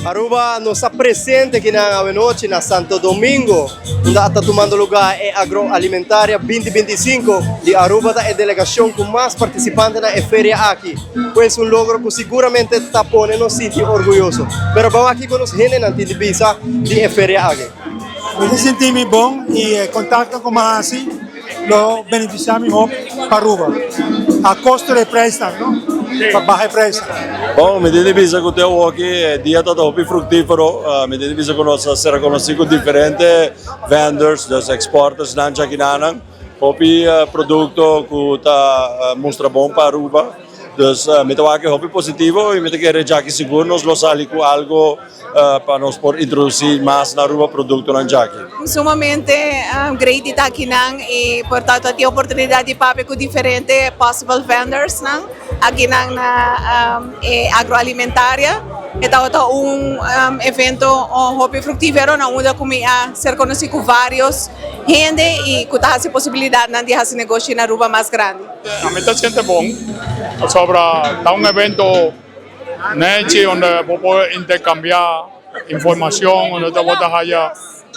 Aruba nos ta presente akinan awenochi na Santo Domingo unda ta tumando luga e Agroalimentaria 2025 di Aruba ta e delegacion cu mas participante na e feria aki. Pues un logro cu siguramente ta pone nos sinti orguyoso. Pero ban aki cu nos hendenan tin di bisa di e feria aki. Mi ta sinti mi bon y e contacto cu mi a haci lo beneficia mi hopi pa Aruba a costo di e prijsnan no pa baha e prijsnan. Bon, mi tin di bisa cu te awoki e dia ta hopi fructifero. Mi tin di bisa cu nos a ser conoci cu diferente vendors, dus exporters nan djakinanan. Hopi producto cu ta mustra bon pa Aruba. Dus mi ta wak hopi positivo y mi ta kere djaki sigur nos lo sali cu algo pa nos por introduci mas na Aruba productonan djaki. Sumamente great di ta akinan y por ta tin oportunidad di papia cu diferente possible vendorsnan akinan na e agroalimentaria. E tabata un evento hopi fructifero na unda cu mi a ser conoci cu varios hende y cu ta haci posibilidadnan di haci negoshi na Aruba mas grandi. A mi ta siente bon pasobra ta un evento nechi unda bo por intercambia informacion, unda bo ta haya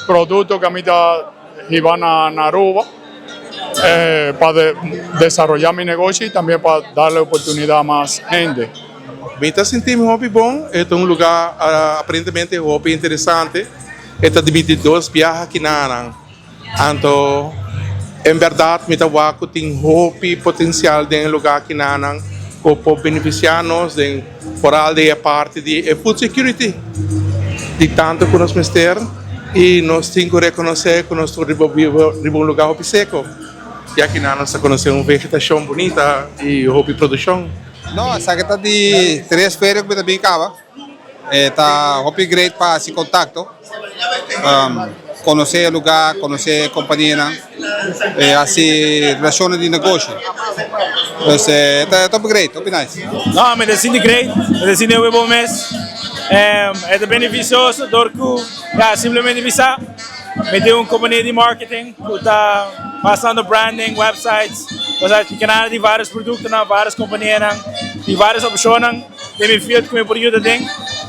producto cu a mi ta hiba na Aruba pa desaroya mi negoshi y tambe pa darle oportunidad a mas hende. Mi ta sinti mi hopi bon, e ta un lugar aparentemente hopi interesante, e ta di mi di dos biaha kinanan. Anto en berdad mi ta wak cu tin hopi potencial den e lugar kinanan cu por beneficia nos den foral den e parti di e food security di tanto cu nos mester y nos tin cu reconoce cu nos tur riba biba riba un lugar hopi seco y akinan nos ta conoce un vegetacion bunita y hopi produccion. No, esaki ta di tres feria cu mi ta bin caba. E ta hopi great pa haci contacto, conoce e lugar, conoce e companianan, e haci relacionnan di negoshi. Pues e ta hopi great, hopi nice. No, mi ta sinti great, mi ta sinti hopi bon mes. E ta beneficioso dor cu ya simplemente bisa mi tin un compania di marketing cu ta pasando branding, websites, osea canal di varios productonan, varios companianan, tin varios opcionnan. Den mi field ku mi por yuda den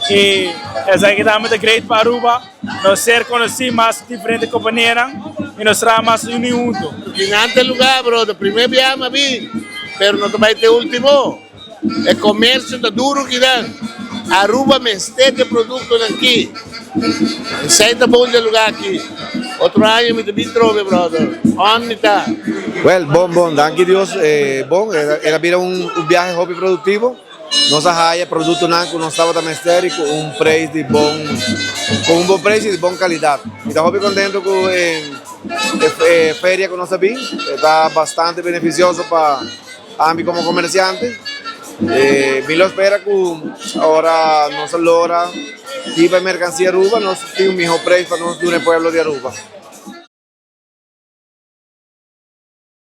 y esaki tambe ta great pa Aruba nos ser conoci mas diferente compañeronan y nos traha mas uni hunto. Gigante lugar brother, primer biaha mi a bin, pero no ta bay te ultimo. E comercio ta duro kinan. Aruba mester di e productonan aki. Esey ta bon di e lugar aki. Otro aña mi ta bin trobe brother. On mi ta. Well, bon bon, danki Dios, bon, el a bira un biahe hopi productivo. Nos a haya productonan cu nos tabata mester y cu un prijs di bon, cu un bon prijs y di bon calidad. Mi ta hopi contento cu e feria cu nos a bin, e ta bastante beneficioso pa ami como comerciante. Mi lo spera cu ora nos a logra hiba e mercancia Aruba nos tin un miho prijs pa nos duna e pueblo di Aruba.